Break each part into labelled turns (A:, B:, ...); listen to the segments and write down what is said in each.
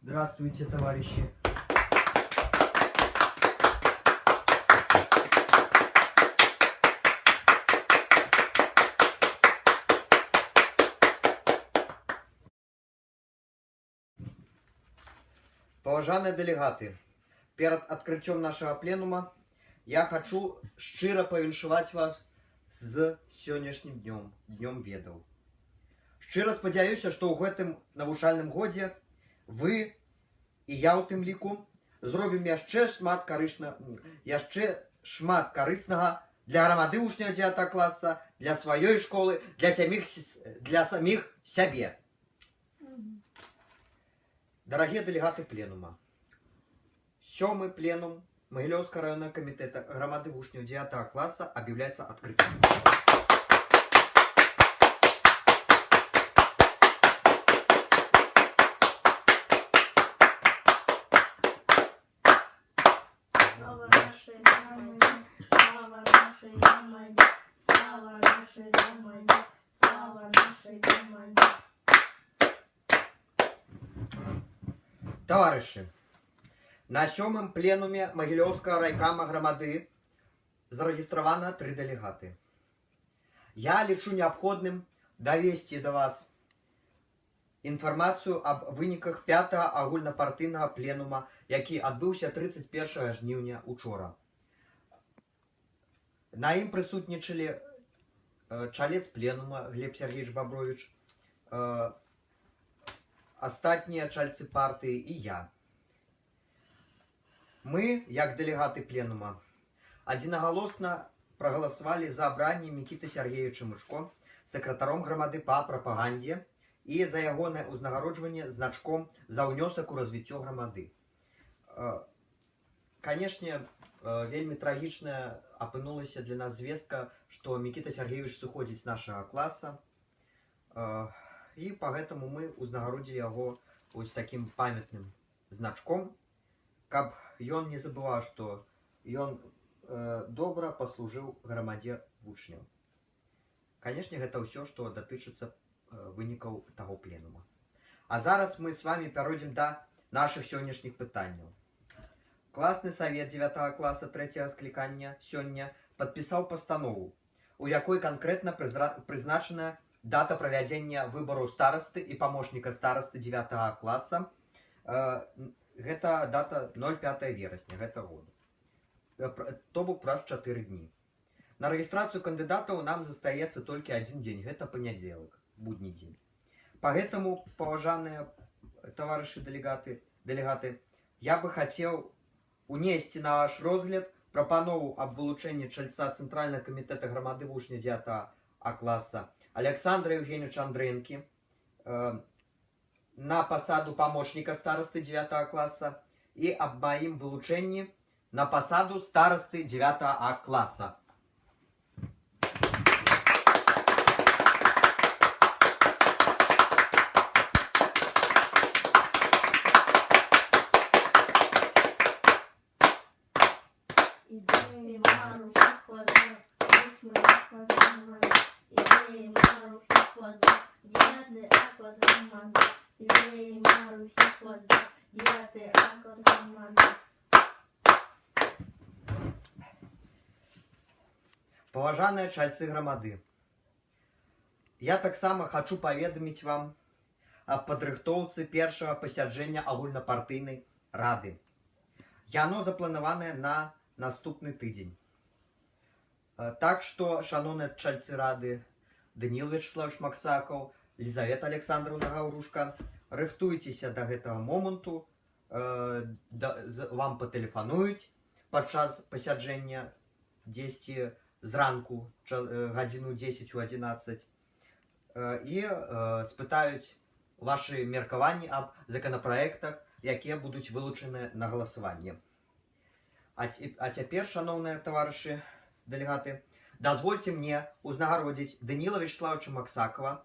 A: Здравствуйте, товарищи. Паважаныя дэлегаты, перад адкрыццём нашага пленума я хачу шчыра павіншаваць вас з сённяшнім днём, днём ведаў. Шчыра спадзяюся, што ў гэтым навучальным годзе вы і я ў тым ліку зробім яшчэ шмат карыснага для грамады вучняў 9 класа, для сваёй школы, для саміх сябе. Дарагія дэлегаты пленума, сёмы пленум Магілёўскага раённага камітэта грамады вучняў 9 класа аб'яўляецца адкрытым.
B: Слава нашей громаде, слава нашей громаде, слава нашей громаде, слава нашей громаде.
A: Таварышы, на сёмым пленуме Магілёўскага райкама грамады зарэгістравана 3 дэлегаты. Я лічу неабходным давесці да вас інфармацыю аб выніках 5-га агульнапартыйнага пленума, які адбыўся 31 жніўня учора. На ім прысутнічалі чалец пленума Глеб Сергеевич Бабрович, астатнія чальцы партыі і я. Мы, як дэлегаты пленума, адзінагалосна прагаласавалі за абранне Мікіты Сергеевича Мышко сакратаром грамады па прапагандзе і за ягонае ўзнагароджванне значком за ўнёсак у развіццё грамады. Канешне, вельмі трагічная апынулася для нас звестка, што Мікіта Сергеевич сыходзіць з нашага класа. І па гэтаму мы ўзнагародзілі яго вось такім памятным значком, каб ён не забываў, што ён добра паслужыў грамадзе вучняў. Канешне, гэта ўсё, што датычыцца вынікаў таго пленума. А зараз мы с вами пяройдзем да нашых сённяшніх пытанняў. Класны савет 9 класа 3 склікання сёння падпісаў пастанову, у якой канкрэтна прызначана дата правядзення выбараў старасты і памочніка старасты 9 класа. Гэта дата 0,5 верасня гэтага года. То бок праз 4 дні. На рэгістрацыю кандыдатаў нам застаецца толькі адзін дзень, гэта панядзелак, будні дзень. Па гэтаму, паважаныя таварышы дэлегаты, я бы хацеў унесці на ваш розгляд прапанову аб вылучэнні чальца Цэнтральнага камітэта грамады вучня 9 А класа Александра Евгеньевича Андрэнкі на пасаду памочніка старасты 9 класа і аб маім вылучэнні на пасаду старасты 9 А класа. Паважаныя чальцы грамады, я таксама хачу паведаміць вам аб падрыхтоўцы першага пасяджэння агульнапартыйнай рады. Яно запланаванае на наступны тыдзень. Так што, шаноўныя чальцы рады, Даниил Вячеславович Максакаў, Лизавета Александровна Гаўрушка, рыхтуйцеся да гэтага моманту, вам патэлефануюць падчас пасяджэння дзесьці зранку, гадзіну 10 у 11, і спытаюць вашы меркаванні аб законапраектах, якія будуць вылучаны на галасаванне. А цяпер, шаноўныя таварышы дэлегаты, дазвольце мне ўзнагародзіць Даніла Вячеславовича Максакова,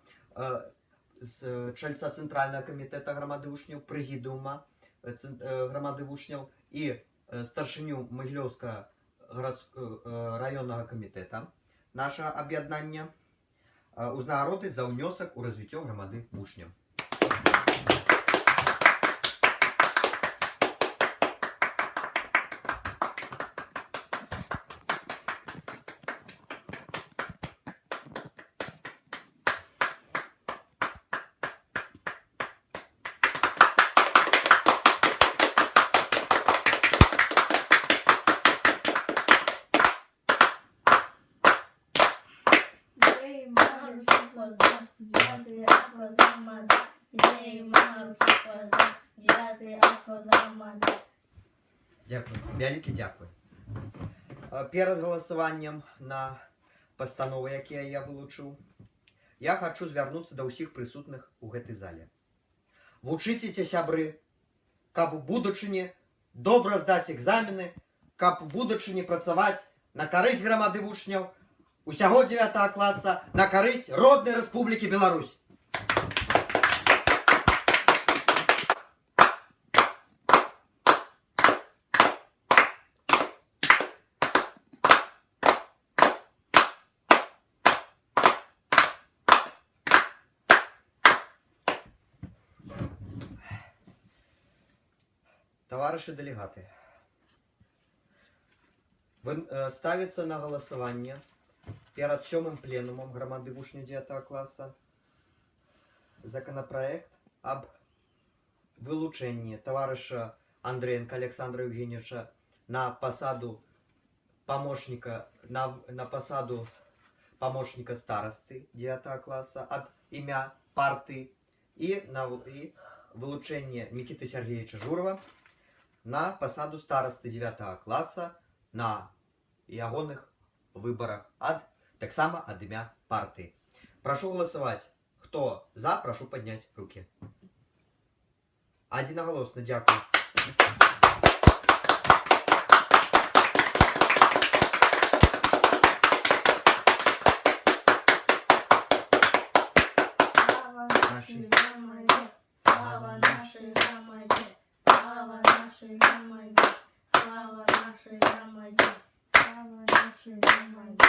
A: з чальца Цэнтральнага камітэта грамады вучняў, прэзідыума грамады вучняў і старшыню Магілёўскага раённага камітэта нашага аб'яднання, узнагароды за ўнёсак у развіццё грамады вучняў. Дзякуй. Вялікі дзякуй. Перад галасаваннем на пастановы, якія я вылучыў, я хачу звярнуцца да ўсіх прысутных у гэтай зале. Вучыцеся, сябры, каб у будучыні добра здаць экзамены, каб у будучыні працаваць на карысць грамады вучняў усяго 9 класа, на карысць роднай Рэспублікі Беларусь. Таварышы дэлегаты, ставіцца на галасаванне перад сёмым пленумам грамады вучняў 9 класа законопроект аб вылучэнні таварыша Андреенко Александра Евгеньевича на пасаду памочніка старасты 9 класа ад імя партыі і вылучэнне Мікіты Сергеевича Журова на пасаду старасты 9 класа на ягоных выбарах таксама ад імя партыі. Прашу галасаваць. Хто за, прашу падняць рукі. Адзінагалосна, дзякую.
B: Слава нашей громаде, слава нашей громаде, слава нашей громаде, слава нашей громаде, слава нашей громаде.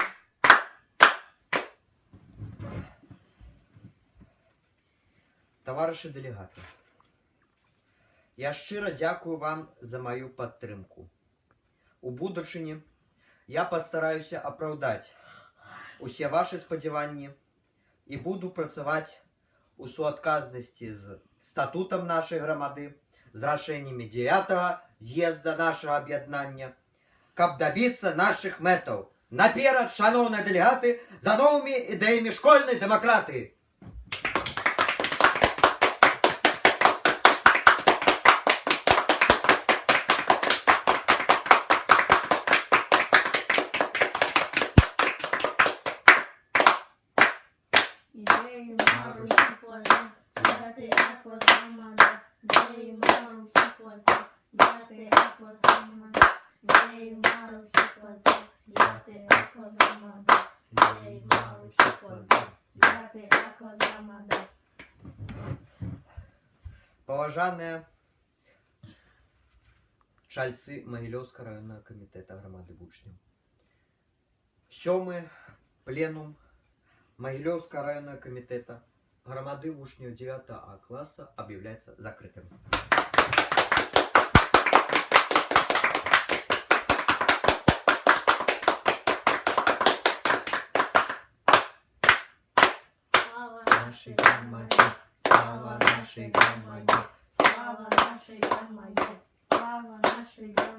A: Таварышы дэлегаты, я шчыра дзякую вам за маю падтрымку. У будучыні я пастараюся апраўдаць усе вашы спадзяванні і буду працаваць у суадказнасці з статутам нашай грамады, з рашэннямі 9 з'езда нашага аб'яднання, каб дабіцца нашых мэтаў. Наперад, шаноўныя дэлегаты, за новымі ідэямі школьнай дэмакратыі!
B: Ідеї мару всіх вода, дати аква громада, ідеї мару всіх вода, дати аква громада, ідеї мару всіх вода, дати аква громада, ідеї мару всіх вода, дати аква громада.
A: Паважаныя чальцы Магілёўскага раённага камітэта грамады вучняў. Сёмы пленум Магілёўскага раённага камітэта грамады вучняў 9 А класа аб'яўляецца закрытым.
B: Слава
A: Нашей
B: нашей
A: громаде,
B: громаде,
A: слава нашей громаде.
B: Слава нашей громаде, слава нашей громаде.